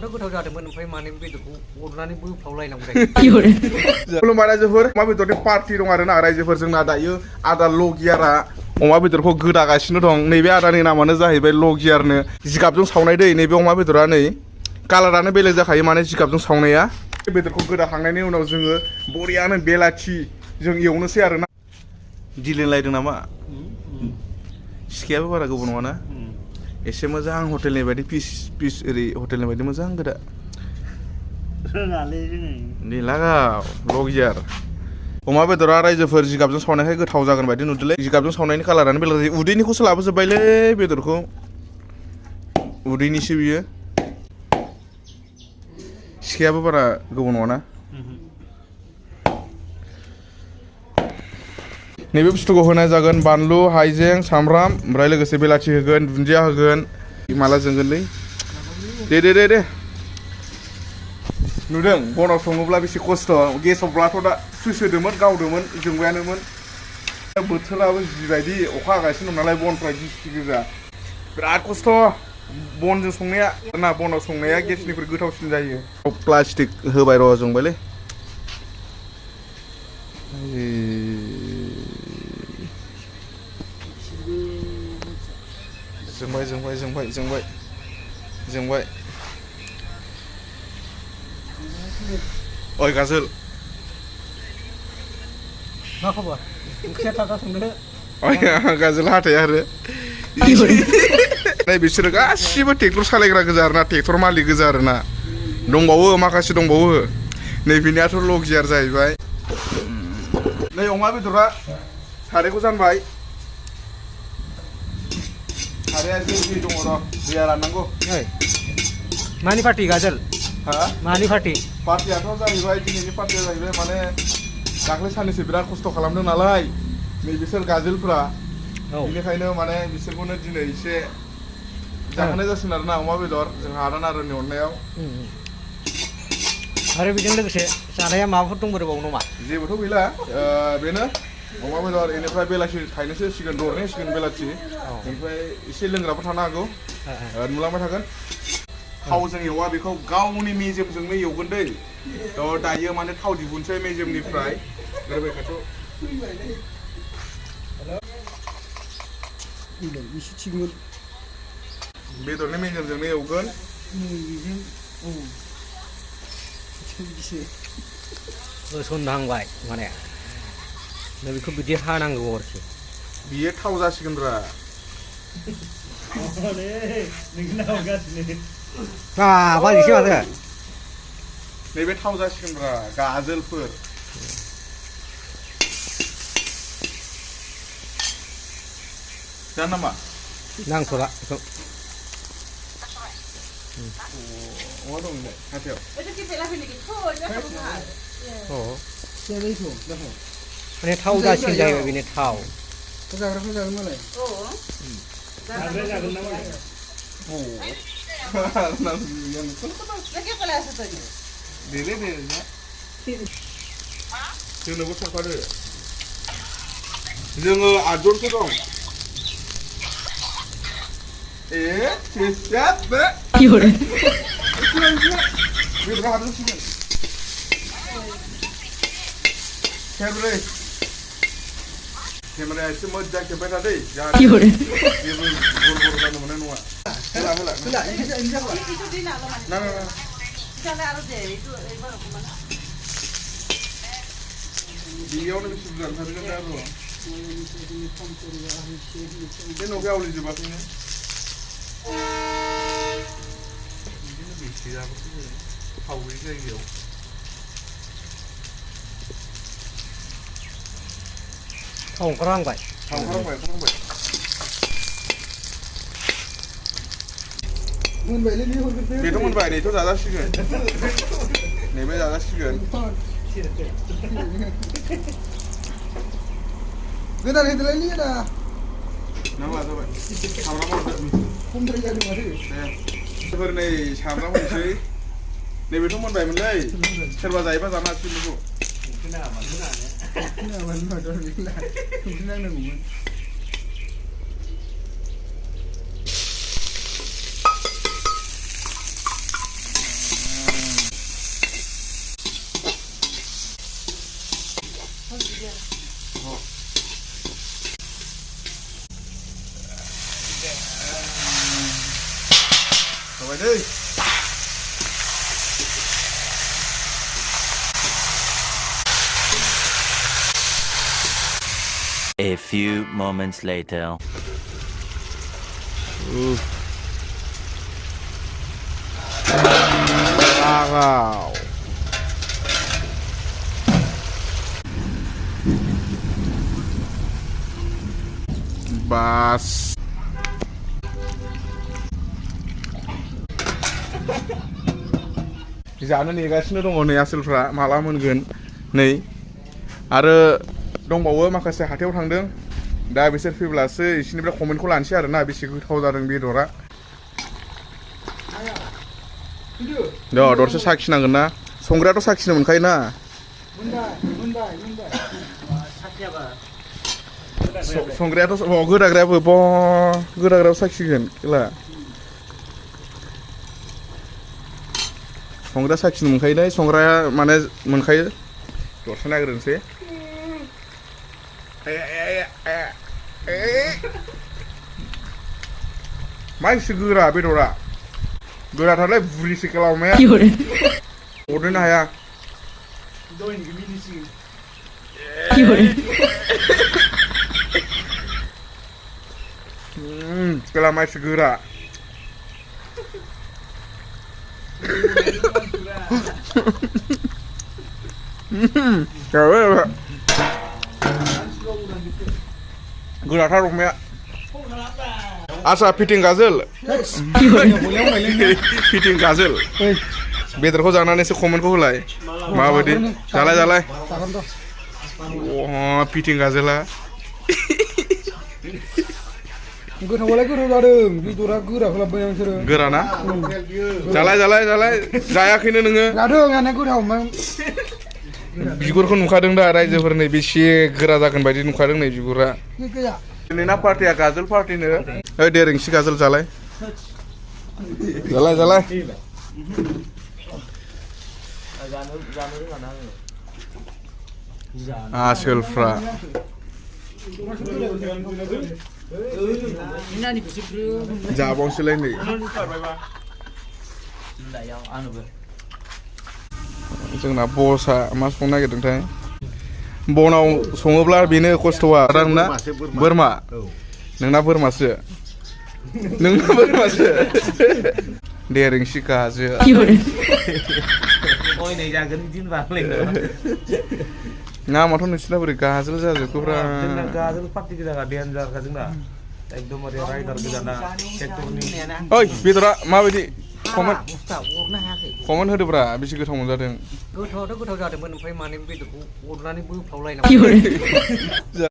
थ' गोथाव जादोंमोन ओमफ्राय माने बेदरखौ अरनानै बोफ्रावलायनांगौ खुलुमबाय रायजोफोर अमा बेदरनि पार्टि दं आरोना रायजोफोर जोंना दायो आदा लगियारा अमा बेदरखौ गोदागासिनो दं नैबे आदानि नामानो जाहैबाय लगियारनो जिगाबजों सावनाय दै नैबे अमा बेदरा नै कालारानो बेलेग जाखायो माने जिगाबजों सावनाया बेदरखौ गोदाखांनायनि उनाव जोङो बरियानो बेलाथि जों एवनोसै आरोना दिलेनलायदों नामा सिखायाबो बारा गोबाव नङाना एसे मोजां हटेलनि बायदि पिस ओरै हटेलनि बायदि मोजां गोदा नै लागाव लगियार अमा बेदरा रायजोफोर जिगाबजों सावनायखाय गोथाव जागोन बायदि नुदोंलै जिगाबजों सावनायनि कालारानो बेलेग जायो उदैनिखौसो लाबोजोब्बायलै बेदरखौ उदैनिसो बियो सिखायाबो बारा गोबाव नङाना नैबे बुस्थुखौ होनाय जागोन बानलु हाइजें सामब्राम ओमफ्राय लोगोसे बेलाथि होगोन दुन्दिया होगोन माला जोंगोनलै दे नुदों बनाव सङोब्ला बेसे खस्थ' गेसावब्लाथ' दा सुइस होदोंमोन गावदोंमोन जोंबायानोमोन बोथोराबो जिबायदि अखा हागासिनो दं नालाय बनफ्रा गिसि गोजा बिराद खस्थ' बनजों संनाया ना बनाव संनाया गेसनिख्रुइ गोथावसिन जायो प्लास्टिक होबाय र' जोंबायलै जोंबाय ओइ गाजोल मा खबर ओंख्रिया थाब संदो गाजोल हाथाया आरो नै बिसोरो गासिबो ट्रेक्टर सालायग्रा गोजा आरोना ट्रेक्टर मालिक गोजा आरोना दंबावो माखासे दंबावो नैबेनियाथ' लगियार जाहैबाय नै अमा बेदरा सारायखौ जानबाय साराया एसे दै दङ र' दैया राननांगौ मानि पार्टि गाजोल हा मानि पार्टि पार्टियाथ' जाहैबाय दिनैनि पार्टिया जाहैबाय माने दाख्लै साननैसो बिराद खस्थ' खालामदों नालाय नै बिसोर गाजोलफ्रा बेनिखायनो माने बिसोरखौनो दिनै एसे जाहोनाय जासिगोन आरोना अमा बेदर जोंहा आदान आर'नि अननायाव आरो बेजों लोगोसे जानाया माबाफोर दंबावो नामा जेबोथ' गैला बेनो अमा बेदर बेनिफ्राय बेलाथि थाइनैसो होसिगोन दरनै होसिगोन बेलाथि ओमफ्राय एसे लोंग्राफोर थानो हागौ नुलांबाय थागोन थावजों एवा बेखौ गावनि मेजेमजोंनो एवगोन दै थ' दायो माने थाव दिहुनसै मेजेमनिफ्राय बेदरनि मेजेमजोंनो एवगोन होसनहांबाय माने बेखौ बिदि हानांगौ आरोखि बियो थाव जासिगोनब्रा बाजिसो माथो नैबे थाव जासिगोनब्रा गाजोलफोर जानो नामा नांथ'ला बेखौ अमा दं नै हाथायाव माने थाव जासिगोन जाहैबाय बेनो थाव जाग्राखौ जागोन मालाय जोंनोबो संखादो जोङो 8 जनसो दं बेदरा हाबजोबसिगोन खेबब्रै केमेराया एसे मोजां खेबबाय थादै जेबो गल जानो मोननाय नङा बेयावनो बेसे बुरजा ओंखारगोन दा र' बे न'खौ आवलिजोबाखैनो बिदिनो बेसे जाबासो थाव गैयि जायगायाव थाव ओंखारहांबाय बेथ' मोनबाय नैथ' जाजासिगोन नैबे जाजासिगोन गोदान होदोलाय ना नामा जाबाय सामब्राम हरदो खमद्राय जादों माथो फोर नै सामब्राम होनोसै नैबेथ' मोनबायमोनलै सोरबा जायोबा जानो हासिगोन बेखौ Rồi đi. A few moments later. Wow. Bas. जानो नेगासिनो दङ नै आसोलफ्रा माला मोनगोन नै आरो दंबावो माखासे हाथायाव थांदों दा बिसोर फैब्लासो इसिनिफ्राय कमेन्टखौ लानोसै आरो ना बेसे गोथाव जादों बेदरा दरसे साखिनांगोन ना संग्रायाथ' साखिनो मोनखायो ना संग्रायाथ' गोदाग्रायाबो गोदाग्रायाव साखिगोन खेला संग्रा साखिनो मोनखायो नै संग्राया माने मोनखायो दरसे नागिरनोसै मा एसे गोरा बेदरा गोराथारलाय बुरिसो खालामनाया अरनोनो हाया केला एसे गोरा गोराथार अमाया आसा फिटिं गाजोल फिटिं गाजोल बेदरखौ जानानैसो कमेन्टखौ होलाय माबायदि जालाय फिटिं गाजोला गोथावालाय गोथाव जादों बेदरा गोराखौ लाबोबाय आं सोरो गोराना जालाय जायाखैनो नोङो जादों आंना गोथावमोन बिगुरखौ नुखादों दा रायजोफोरनि बेसे गोरा जागोन बायदि नुखादों नै बिगुरा दिनैना पार्टिया गाजोल पार्टिनो ओइ दे रिंसि गाजोल जालाय आसोलफ्रा जाबावसैलाय नै जोंना बसआ मा संनो नागिरदोंथाय बनाव सङोब्ला बेनो खस्थ'आ नोंना बोरमा नोंना बोरमासो दे रिंसि गाजो नामाथ' नोंसिना बोरै गाजोल जाजोबखोब्रा गाजोल पार्टि गोजा देनजारखा जोंना एकदमबारे राइडार गोजाना सेक्टरनि ओइ बेदरा माबायदि कमेन्ट होदोब्रा बेसे गोथाव मोनजादों गोथावआथ' गोथाव जादोंमोन ओमफ्राय माने बेदरखौ अरनानै बोफ्रावलायनांगौ